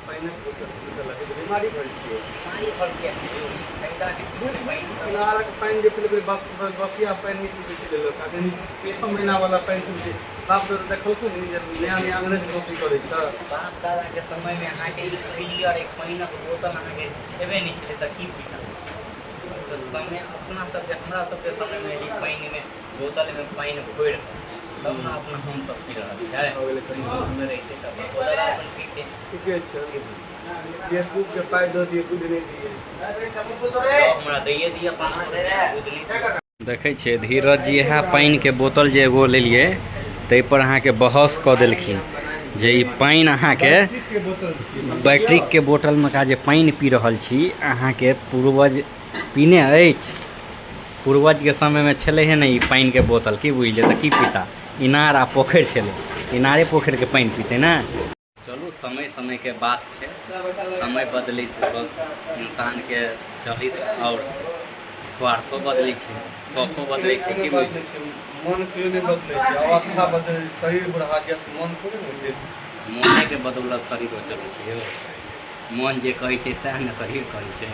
पानिक बोतल पीलक तऽ बीमारी भऽ जेतै। बीमारी भऽ किया छै यौ? ई फायदाके चीज छै पानि। इनारक पानि जे छलै, बस बसिया पानि नहि पीबै छलै लोक। अखन 6 महीना वाला पानि पीबै छै। बाप दादा देखलखुन जे नया नया अंग्रेज नौकरी करै छै। बाप दादाके समयमे अहाँके ई कहि एक पानिक बोतल अहाँके छेबे नहि छलै, तऽ की पीता? तऽ समय अपना सबके, हमरा सबके समयमे ई पानिमे, बोतलमे पानि भरि तब ने अपना हमसब पी रहल छै। भऽ गेलै कनि। मे रहिते तऽ बापो दादा अपन पीते। ठीके छै। बेवकूफ के पाइ दऽ दियै, बुद्धि नहि दियै। हमरा दैए दिअ 500 रुपैआ, बुद्धि नहि। देखै छियै, धीरज जी इएह पानिके बोतल जे एगो लेलियै, ताहिपर अहाँके बहस कऽ देलखिन जे ई पानि अहाँके के बोतल छियै। बैटरीके बोतलमे का जे पानि पी रहल छी, अहाँके पूर्वज पीने अछि? पूर्वजके समयमे छलै हे ने ई पानिके बोतल, की बुझलियै? तऽ की पीता? इनार आ पोखरि छलै, इनारे पोखरिके पानि पीतै ने। चलू, समय समयके बात छै। समय बदलै छै, बस इंसानके चलित आओर स्वार्थो बदलै छै, शौखो बदलै छै, की बुझलियै? बदलै छै, मन कहियो नहि बदलै छै। अवस्था बदलै, शरीर बुढ़ा जायत, मन थोड़े होइ छै। मोनेके बदौलत शरीरो चलै छै यौ। मोन जे कहै छै, सएह ने शरीर कहै छै।